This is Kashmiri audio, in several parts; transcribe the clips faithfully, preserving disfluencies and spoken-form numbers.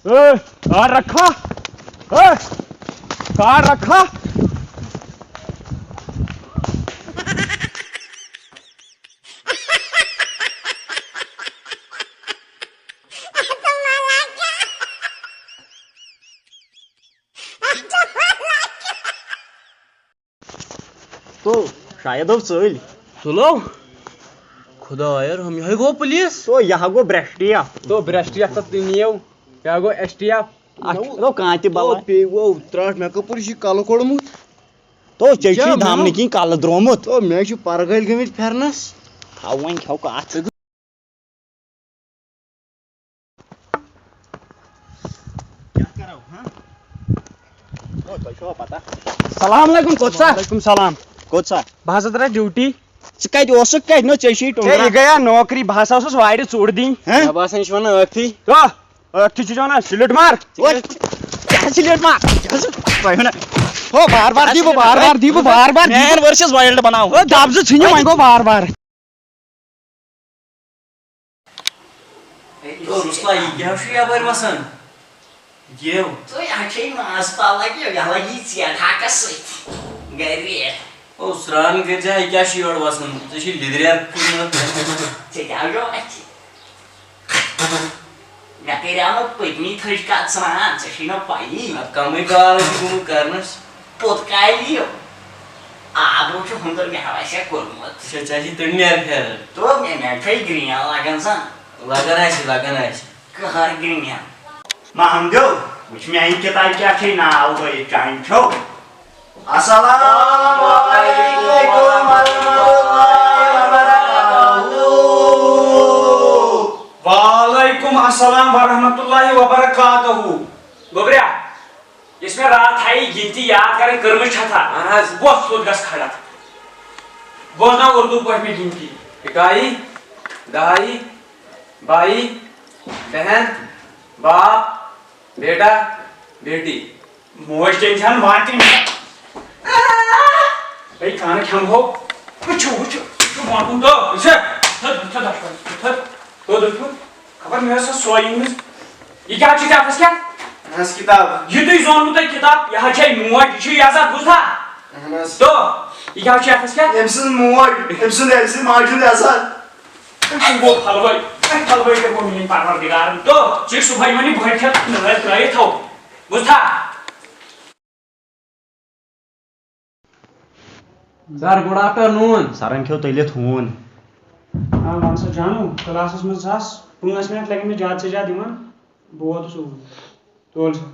اے، کار رکھا؟ اے، کار رکھا؟ تو شاید ہو ژٔلۍ۔ ژُلو؟ خدایا رحم، یہِ ہے گوٚو پُلیٖس۔ تو یہِ ہا گوٚو برٛشٹیا۔ تو برٛشٹیا تہٕ تہِ نِیو، یہِ ہا گوٚو ایس ٹی ایف۔ اَتھ چھُ، تو کانٛہہ تہِ تو بلاے۔ پیٚیہِ وۄنۍ ترٛٹھ، مےٚ کَپٲرۍ چھُ یہِ کَلہٕ کوٚڑمُت؟ تو ژےٚ چھُے کیٛاہ دامنہٕ مےٚ؟ کِنۍ کَلہٕ درٛومُت۔ تو مےٚ چھُ پَرٕ گٔلۍ گٔمٕتۍ پھِرنَس۔ تھاو وۄنۍ کھٮ۪و کَتھ۔ کیٛاہ کرو، ہاں؟ او، تۄہہِ چھوا پتہ؟ السلام علیکم، کوٚت سا؟ وعلیکم السلام۔ کوٚت سا؟ بہٕ ہسا درٛاس ڈیوٹی۔ ژٕ کَتہِ اوسُکھ کَتہِ؟ نہ، ژےٚ چھُے ہے، ٹوٚنٛگرا۔ یہِ گٔیا نوکری، بہٕ ہسا اوسُس وارِ ژوٚٹ دِنۍ۔ ہہ؟ مےٚ باسان، یہِ چھُ وَنان ٲکھتٕے۔ تو، ٲکھتٕے چھُ وَنان، سِلیٹ مار۔ او، کیٛاہ سِلیٹ مار؟ کیٛاہ سُہ؟ تۄہہِ وَنان۔ ہو، بار بار دی بہٕ، بار بار دی بہٕ، بار بار دی بہٕ۔ Man versus wild بناو۔ او، دَب زٕ ژھٕنِو، وۄنۍ گوٚو بار بار۔ ہے، رُسلا، یہِ کیٛاہ چھُ یَپٲرۍ وَسان؟ گیو۔ تُہۍ اَتھ چھے ماز پَلَگ یہِ، یہِ لَگہِ یہِ ژیٹہٕ ہاکَس سۭتۍ گَرِ۔ او، سرٛان کٔرۍ زِ، یہِ کیٛاہ چھُ یورٕ وَسان؟ ژےٚ چھُے لیٚدرِ ہار کوٚرمُت۔ ژےٚ کیٛاہ گوٚو اَتھِ؟ مےٚ کَریٛاو نہٕ پٔتمہِ تھٔج کَتھ سرٛان، ژےٚ چھُے نہ پَیی۔ اَتھ کَمٕے کال چھُ گوٚمُت کَرنَس۔ پوٚت کالہِ یہِ آبہٕ چھُ ہُنٛدُر مےٚ ہا آسہِ ہا کوٚرمُت۔ اچھا، ژےٚ چھِ تٔنۍ نیرٕ پھیران۔ تو مےٚ، مےٚ چھے گرٛین لگان زن۔ لگان آسہِ، لگان آسہِ۔ کٕہر گرٛین۔ محمدو، وٕچھ میٛانہِ کِتابہِ کیٛاہ چھے ناو ہٲیِتھ، چانہِ چھو؟ السلام علیکم ورحمۃ اللہ وبرکاتہ۔ وعلیکم السلام ورحمۃ اللہ وبرکاتہ۔ گوٚبریا، یُس مےٚ راتھ تھایہِ گِنتی یاد کرٕنۍ کٔرمٕژ چھتھا۔ اہن حظ۔ بہٕ اوسُس تھوٚد گژھ کھڑا۔ بوزناو اردو پٲٹھۍ مےٚ گِنتی۔ اکائی، دہائی، بائی، بہن، باپ، بیٹا، بیٹی۔ موج کٔمۍ چھَن واتہِ؟ ہے، کانہٕ کھٮ۪مہو۔ وٕچھِو، وٕچھِو، وٕچھِو، بۄن کُن تو۔ وٕچھِ۔ تھٔد، تھٔد، تھٔد، تھٔد۔ تھوٚد، تھوٚد۔ خبر مےٚ ٲس سۄ سۄے أنمٕژ۔ یہِ کیٛاہ چھُ ژےٚ اَتھَس کیٛاہ؟ اَہَن حظ، کِتاب۔ یہِ تُہۍ زونمُت تۄہہِ کِتاب، یہِ حظ چھےٚ موج، یہِ چھُ یہِ عزت، بوٗزتھا؟ اہن حظ۔ تو، یہِ کیٛاہ چھُ اَتھَس کیٛاہ؟ أمۍ سٕنٛز موج، أمۍ سُنٛد، أمۍ سٕنٛدِ ماجہِ ہُنٛد عزت۔ أمۍ سُنٛد گوٚو پھلوٲے، أمۍ پھلوٲے کٔرۍ گوٚو میٛٲنۍ پروردگارن۔ تو، ژٕ یہِ صُبحٲے یِوان یہِ بٔڑۍ کھٮ۪تھ نٲلۍ ترٛٲیِتھ تھاو، بوٗزتھا؟ Sir, good afternoon. سرن کھیو تٔلِتھ ہوٗن۔ آ، وَن سا جانو، کلاسس منٛز آس پانٛژھ منٹ لگن مےٚ زیادٕ سے زیادٕ یِمن، بہٕ ووتُس اوٗرۍ۔ تُل سا۔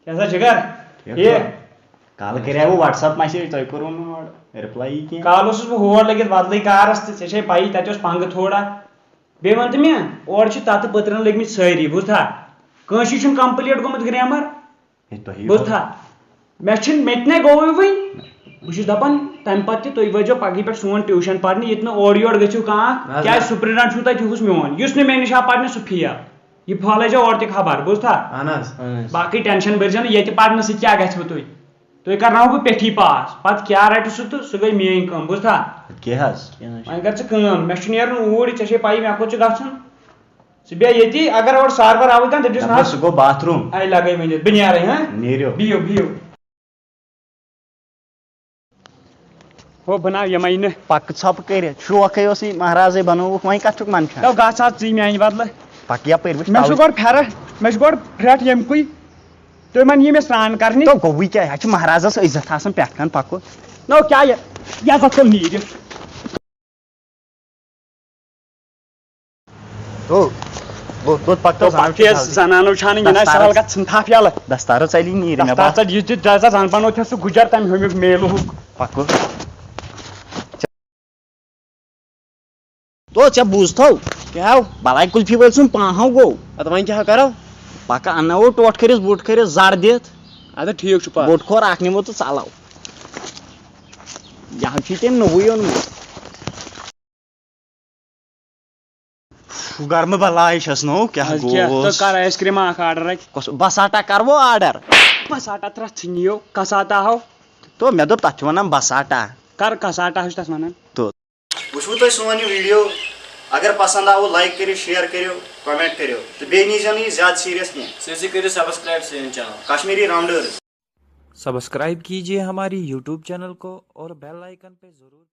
کیٛاہ سا جِگر؟ ٹھیٖک ہے۔ چھُ۔ کالہٕ کریاوٕ WhatsApp message، تۄہہِ کوٚروٕ نہٕ اورٕ reply یی کینٛہہ۔ کالہٕ اوسُس بہٕ ہور لٔگِتھ بدلٕے کارس تہٕ ژےٚ چھے پَیی تَتہِ اوس پنٛگہٕ تھوڑا۔ بیٚیہِ وَن تہٕ مےٚ، اورٕ چھِ تَتہٕ پٔترَن لٔگمٕتۍ سٲری، بوٗزتھا؟ کٲنٛسی چھُنہٕ complete گوٚمُت grammar۔ ہے، تۄہی بوٗزتھا؟ مےٚ چھُنہٕ، مےٚ تہِ نے گوٚوُے وٕنۍ۔ بہٕ چھُس دَپان، تَمہِ پَتہٕ تہِ تُہۍ وٲتۍزیو پَگہٕے پٮ۪ٹھ سون tuition پَرنہِ، ییٚتہِ نہٕ اورٕ یورٕ گٔژھِو کانٛہہ۔ نہ حظ، کیٛازِ نہ۔ Superintendent چھُو تۄہہِ تِہُس میون، یُس نہٕ مےٚ نِش آو پَرنہِ، سُہ fail۔ یہِ پھٲلٲیزیو اورٕ تہِ خبر، بوٗزتھا؟ اہن حظ۔ اہن حظ۔ باقٕے tension بٔرۍزیو نہٕ، ییٚتہِ پَرنہٕ سۭتۍ کیٛاہ گژھِوٕ تُہۍ؟ تُہۍ کرناوہو بہٕ پیٚٹھی pass، پتہٕ کیٛاہ رٹہِ سُہ تہٕ سُہ گٔے میٲنۍ کٲم، بوٗزتھا؟ کیٛاہ حظ؟ کینٛہہ نہ حظ چھُ۔ وۄنۍ کر ژٕ کٲم، مےٚ چھُ نیرُن اوٗرۍ، ژےٚ چھے پَیی مےٚ کوٚت چھُ گژھُن۔ ژٕ بیٚہہ ییٚتی، اگر اورٕ سر ور آوُے کانٛہہ، دٔپۍزِس، نہ، نہ، سُہ گوٚو bathroom۔ اَے لگے ؤنِتھ، بہٕ نیرے، ہاں؟ نیٖرِو۔ بِہِو، بِہِو۔ ہو، بہٕ ناو یِمے نہٕ۔ پکہٕ ژھۄپہٕ کٔرِتھ، شوقے اوسُے مہرازے بنووُکھ، وۄنۍ کتھ چھُکھ منٛدچھان؟ تو گژھ آز ژٕے میانہِ بدلہٕ۔ پکہٕ یپٲرۍ، وٕچھ مےٚ چھُ تَوَے۔ گۄڈٕ پھیرٕ، مےٚ چھُ گۄڈٕ پھرٛٹھ ییٚمہِ کُے۔ تُہۍ ما نِیِو مےٚ سرٛان کرنہِ؟ تو گوٚوُے کیٛاہ؟ اَتہِ چھُ مہرازس عزت آسان پٮ۪ٹھ کَنہِ پَکُن۔ نو کیٛاہ یہِ؟ یہِ ہسا ژوٚل نیٖرِتھ۔ تو، لوٚت، لوٚت پَکھ تو تو زَنان پَکھ چھِ یَس حظ۔ زَنانو چھَنہٕ یہِ نہ دَستارَس، سَہَل گژھِ ژھٕن تھپھ یَلہٕ۔ دَستارَس ژَلی نیٖرِتھ مےٚ دَستار باسان۔ ژَلہِ یہِ تہِ دَزا زَن بَنو تھےٚ سُہ گُجر تَمہِ ہُمیُک میلہٕ ہُک۔ پَکو۔ تو ژےٚ بوٗزتھو؟ کیٛاہ ہو؟ بلاے کُلفی وٲلۍ سُنٛد پانہو گوٚو۔ اَدٕ وۄنۍ کیٛاہ کَرو؟ پَکہٕ اَنناوو ٹوٹھ کٔرِتھ، بوٚٹھ کٔرِتھ، زَر دِتھ۔ اَدٕ ٹھیٖک چھُ پَتہٕ۔ بوٚٹھ کھور اَکھ نِمو تہٕ ژَلو۔ یہِ حظ چھُے تٔمۍ نوٚوُے اوٚنمُت۔ گرمہٕ بلاے چھَس نو، کیٛاہ اَدٕ کیٛاہ؟ گوس؟ تہٕ کَر ice cream اَکھ order اَتہِ۔ کۄس بساٹا کَرٕ بہٕ order؟ بساٹا ترٛٹھ ژھٕنِو، کساٹا ہو۔ تو مےٚ دوٚپ تَتھ چھِ وَنان بساٹا۔ کَر کساٹا ہو چھِ تَتھ وَنان؟ تو۔ وٕچھوٕ تۄہہِ سون یہِ video؟ اگر پسند آو، لائک کٔرِو، شیئر کٔرِو، کمنٹ کٔرِو، تہٕ بیٚیہِ نیٖزیو نہٕ یہِ زیادٕ سیریس کینٛہہ۔ سۭتۍ سۭتۍ کٔرِو سبسکرائب سٲنۍ چینل۔ کشمیری راؤنڈٲرز۔ سبسکرائب کیجیے ہماری یوٹیوب چینل کو اور بیل آئیکن پہ ضرور